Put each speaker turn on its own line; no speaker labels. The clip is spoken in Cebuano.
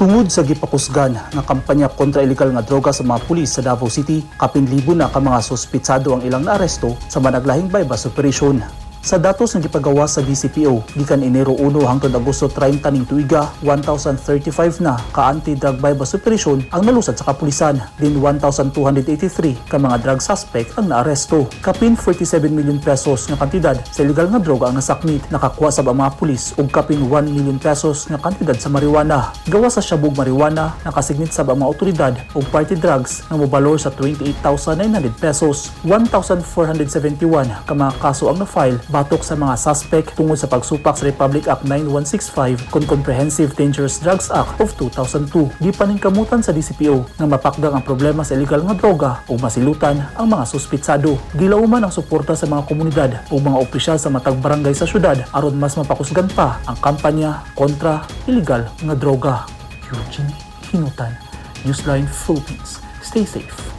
Tungod sa gipakusgan nga kampanya kontra ilegal nga droga sa mga pulis sa Davao City, kapin libo na ka mga suspitsado ang ilang naaresto sa managlahing buy-bust operation. Sa datos nga gipagawas sa DCPO, gikan Enero 1 hangtod Agosto 30 ning tuiga, 1,035 na ka anti-drug buy-bust operation ang nalusad sa kapulisan. Din 1,283 ka mga drug suspect ang naaresto. Kapin 47 million pesos nga kantidad sa ilegal nga droga ang nasakmit. Nakakuha sab ang mga pulis og kapin 1 million pesos nga kantidad sa marijuana. Gawas sa shabug marijuana, nakasignit sab ang mga otoridad og party drugs nga mobalor sa 28,900 pesos. 1,471 ka mga kaso ang na-file batok sa mga suspect tungod sa pagsupak sa Republic Act 9165 kon Comprehensive Dangerous Drugs Act of 2002. Gipaningkamutan sa DCPO nga mapakdang ang problema sa ilegal nga droga ug masilutan ang mga suspitsado. Gilauman ang suporta sa mga komunidad ug mga opisyal sa matag barangay sa syudad aron mas mapakusgan pa ang kampanya kontra ilegal nga droga. Eugene Hinutan, Newsline Philippines. Stay safe.